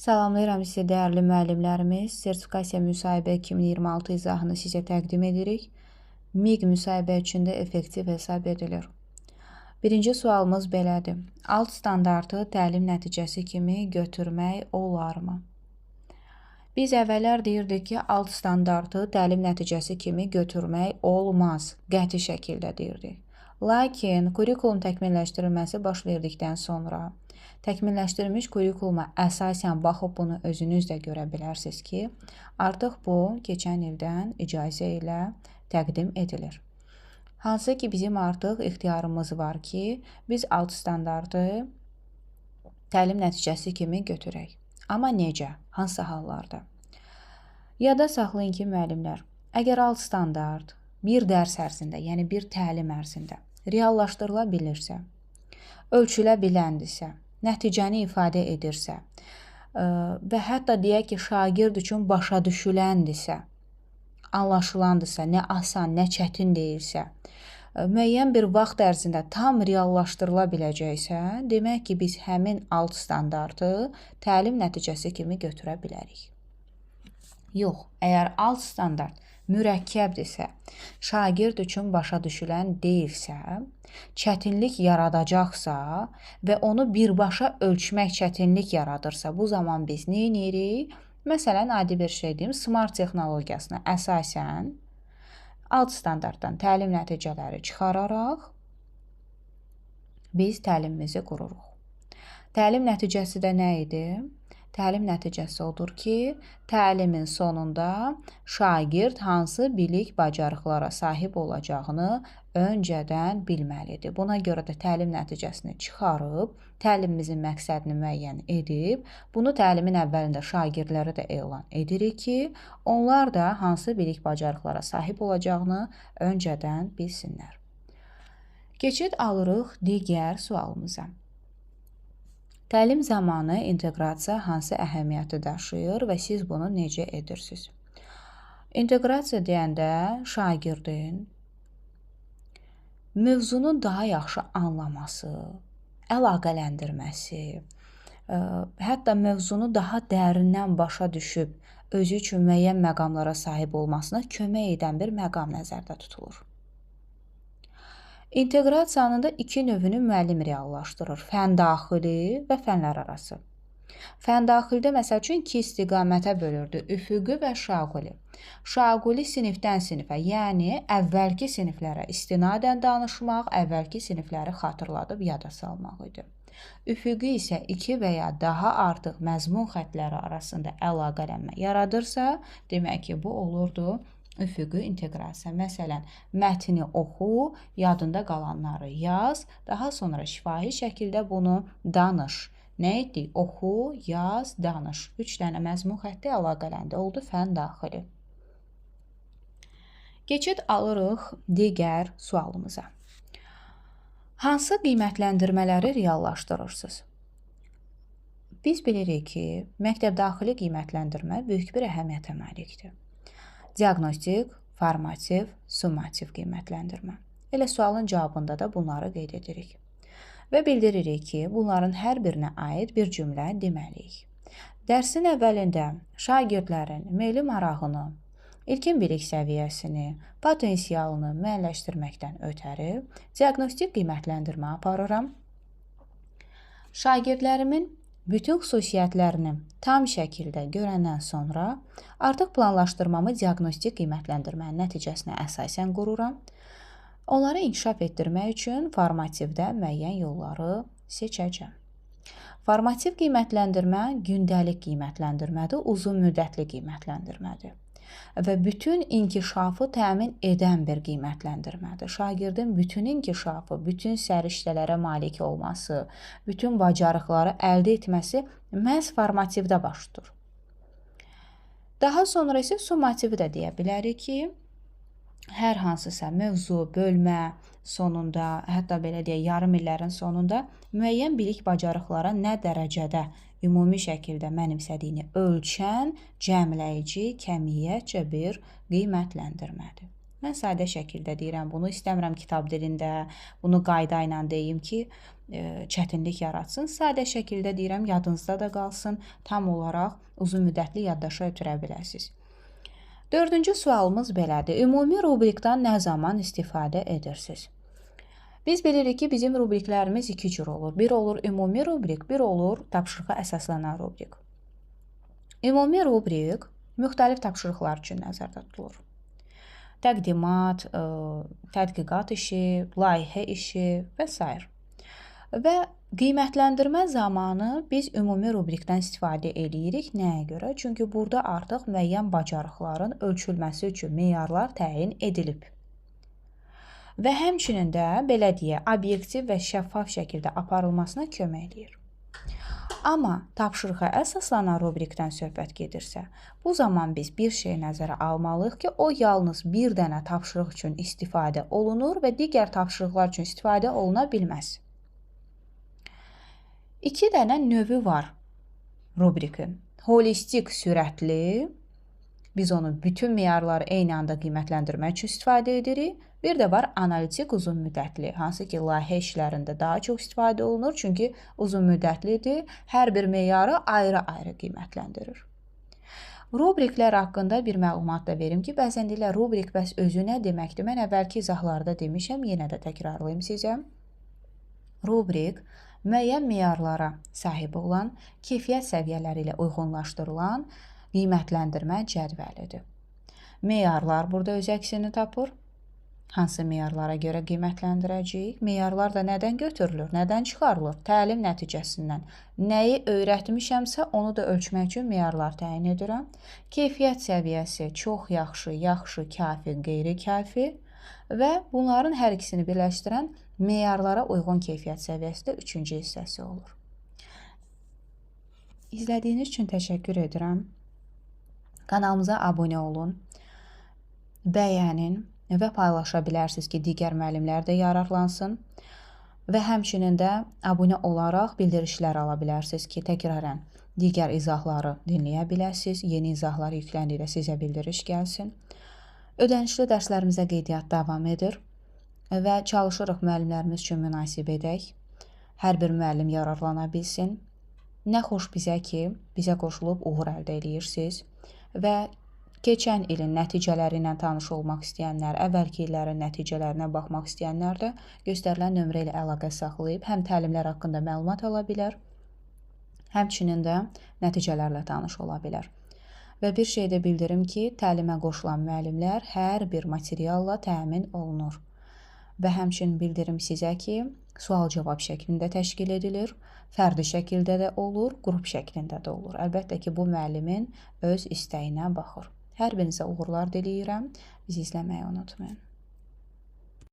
Salamlayıram sizi dəyərli müəllimlərimiz. Sertifikasiya müsahibə 2026 izahını sizə təqdim edirik. MİQ müsahibə üçün də effektiv hesab edilir. Birinci sualımız belədir. Alt standartı təlim nəticəsi kimi götürmək olarmı? Biz əvvəllər deyirdik ki, alt standartı təlim nəticəsi kimi götürmək olmaz. Qəti şəkildə deyirdik. Lakin kurikulum təkmilləşdirilməsi baş verdikdən sonra təkmilləşdirilmiş kurikuluma əsasən baxıb bunu özünüz də görə bilərsiniz ki, artıq bu keçən ildən icazə ilə təqdim edilir. Hansı ki, bizim artıq ixtiyarımız var ki, biz alt standartı təlim nəticəsi kimi götürək. Amma necə? Hansı hallarda? Yada saxlayın ki, müəllimlər, əgər alt standart bir dərs ərzində, yəni bir təlim ərzində reallaşdırıla bilirsə, ölçülə biləndirsə, nəticəni ifadə edirsə və hətta deyək ki, şagird üçün başa düşüləndirsə, anlaşılandırsa, nə asan, nə çətin deyilsə, müəyyən bir vaxt ərzində tam reallaşdırıla biləcəksə, demək ki, biz həmin alt standartı təlim nəticəsi kimi götürə bilərik. Yox, əgər alt standart mürəkkəbdirsə, şagird üçün başa düşülən deyilsə, çətinlik yaradacaqsa və onu birbaşa ölçmək çətinlik yaradırsa, bu zaman biz nə edirik? Məsələn, adi bir şey deyim, smart texnologiyasına əsasən alt standartdan təlim nəticələri çıxararaq biz təlimimizi qururuq. Təlim nəticəsi də nə idi? Təlim nəticəsi odur ki, təlimin sonunda şagird hansı bilik bacarıqlara sahib olacağını öncədən bilməlidir. Buna görə də təlim nəticəsini çıxarıb, təlimimizin məqsədini müəyyən edib, bunu təlimin əvvəlində şagirdlərə də elan edirik ki, onlar da hansı bilik bacarıqlara sahib olacağını öncədən bilsinlər. Keçid alırıq digər sualımıza. Təlim zamanı inteqrasiya hansı əhəmiyyəti daşıyır və siz bunu necə edirsiniz? İnteqrasiya deyəndə şagirdin mövzunu daha yaxşı anlaması, əlaqələndirməsi, hətta mövzunu daha dərindən başa düşüb özü üçün müəyyən məqamlara sahib olmasına kömək edən bir məqam nəzərdə tutulur. İnteqrasiyanın da iki növünü müəllim reallaşdırır. Fən daxili və fənlər arası. Fən daxildə məsəl üçün iki istiqamətə bölürdü. Üfüqi və şaquli. Şaquli sinifdən sinifə, yəni əvvəlki siniflərə istinadən danışmaq, əvvəlki sinifləri xatırladıb yada salmaq idi. Üfüqi isə iki və ya daha artıq məzmun xətləri arasında əlaqələnmə yaradırsa, demək ki, bu olurdu üfüqi inteqrasiya. Məsələn, mətni oxu, yadında qalanları yaz, daha sonra şifahi şəkildə bunu danış. Nə etdik? Oxu, yaz, danış. 3 dənə məzmun xətti əlaqələndi. Oldu fən daxili. Keçid alırıq digər sualımıza. Hansı qiymətləndirmələri reallaşdırırsınız? Biz bilirik ki, məktəb daxili qiymətləndirmə böyük bir əhəmiyyətə malikdir. Diaqnostik, formativ, summativ qiymətləndirmə. Elə sualın cavabında da bunları qeyd edirik. Və bildiririk ki, bunların hər birinə aid bir cümlə deməliyik. Dərsin əvvəlində şagirdlərin meyli marağını, ilkin bilik səviyyəsini, potensialını müəyyənləşdirməkdən ötəri diaqnostik qiymətləndirmə aparıram. Şagirdlərimin bütün xüsusiyyətlərini tam şəkildə görəndən sonra artıq planlaşdırmamı diaqnostik qiymətləndirmənin nəticəsinə əsasən qururam. Onları inkişaf etdirmək üçün formativdə müəyyən yolları seçəcəm. Formativ qiymətləndirmə gündəlik qiymətləndirmədir, uzun müddətli qiymətləndirmədir və bütün inkişafı təmin edən bir qiymətləndirmədir. Şagirdin bütün inkişafı, bütün səriştələrə malik olması, bütün bacarıqları əldə etməsi məhz formativdə baş tutur. Daha sonra isə summativi də deyə bilərik ki, hər hansısa mövzu, bölmə sonunda, hətta belə deyək, yarım illərin sonunda müəyyən bilik bacarıqlara nə dərəcədə ümumi şəkildə mənimsədiyini ölçən cəmləyici, kəmiyyətcə bir qiymətləndirmədir. Mən sadə şəkildə deyirəm bunu. İstəmirəm kitab dilində bunu qayda ilə deyim ki, çətinlik yaratsın. Sadə şəkildə deyirəm, yadınızda da qalsın. Tam olaraq uzun müddətli yaddaşa ötürə biləsiniz. Dördüncü sualımız belədir. Ümumi rubrikdən nə zaman istifadə edirsiniz? Biz bilirik ki, bizim rubriklərimiz iki cür olur. Bir olur ümumi rubrik, bir olur tapşırığa əsaslanan rubrik. Ümumi rubrik müxtəlif tapşırıqlar üçün nəzərdə tutulur. Təqdimat, tədqiqat işi, layihə işi və s. Və qiymətləndirmə zamanı biz ümumi rubrikdən istifadə eləyirik. Nəyə görə? Çünki burada artıq müəyyən bacarıqların ölçülməsi üçün meyarlar təyin edilib. Və həmçinin də, belə deyək, obyektiv və şəffaf şəkildə aparılmasına kömək eləyir. Amma tapşırığa əsaslanan rubrikdən söhbət gedirsə, bu zaman biz bir şey nəzərə almalıyıq ki, o yalnız bir dənə tapşırıq üçün istifadə olunur və digər tapşırıqlar üçün istifadə oluna bilməz. İki dənə növü var rubrikin. Holistik sürətli, biz onu bütün meyarları eyni anda qiymətləndirmək üçün istifadə edirik. Bir də var analitik uzun müddətli, hansı ki layihə işlərində daha çox istifadə olunur, çünki uzun müddətlidir, hər bir meyarı ayrı-ayrı qiymətləndirir. Rubriklər haqqında bir məlumat da verim ki, bəzən deyirlər, rubrik bəs özü nə deməkdir? Mən əvvəlki izahlarda demişəm, yenə də təkrarlayım sizə. Rubrik müəyyən meyarlara sahib olan, keyfiyyət səviyyələri ilə uyğunlaşdırılan qiymətləndirmə cədvəlidir. Meyarlar burada öz əksini tapır. Hansı meyarlara görə qiymətləndirəcəyik? Meyarlar da nədən götürülür, nədən çıxarılır? Təlim nəticəsindən. Nəyi öyrətmişəmsə, onu da ölçmək üçün meyarlar təyin edirəm. Keyfiyyət səviyyəsi çox yaxşı, yaxşı, kafi, qeyri-kafi və bunların hər ikisini birləşdirən meyarlara uyğun keyfiyyət səviyyəsi də üçüncü hissəsi olur. İzlədiyiniz üçün təşəkkür edirəm. Kanalımıza abunə olun, bəyənin və paylaşa bilərsiniz ki, digər müəllimlər də yararlansın. Və həmçinin də abunə olaraq bildirişlər ala bilərsiniz ki, təkrarən digər izahları dinləyə biləsiniz. Yeni izahlar yükləndikdə sizə bildiriş gəlsin. Ödənişli dərslərimizə qeydiyyat davam edir və çalışırıq müəllimlərimiz üçün münasib edək. Hər bir müəllim yararlana bilsin. Nə xoş bizə ki, bizə qoşulub uğur əldə edirsiniz və keçən ilin nəticələri ilə tanış olmaq istəyənlər, əvvəlki illərin nəticələrinə baxmaq istəyənlər də göstərilən nömrə ilə əlaqə saxlayıb həm təlimlər haqqında məlumat ala bilər, həmçinin də nəticələrlə tanış ola bilər. Və bir şey də bildirim ki, təlimə qoşulan müəllimlər hər bir materialla təmin olunur. Və həmçinin bildirim sizə ki, sual-cavab şəklində təşkil edilir, fərdi şəkildə də olur, qrup şəklində də olur. Əlbəttə ki, bu müəllimin öz istəyinə baxır. Hər birinizə uğurlar diləyirəm. Bizi izləməyi unutmayın.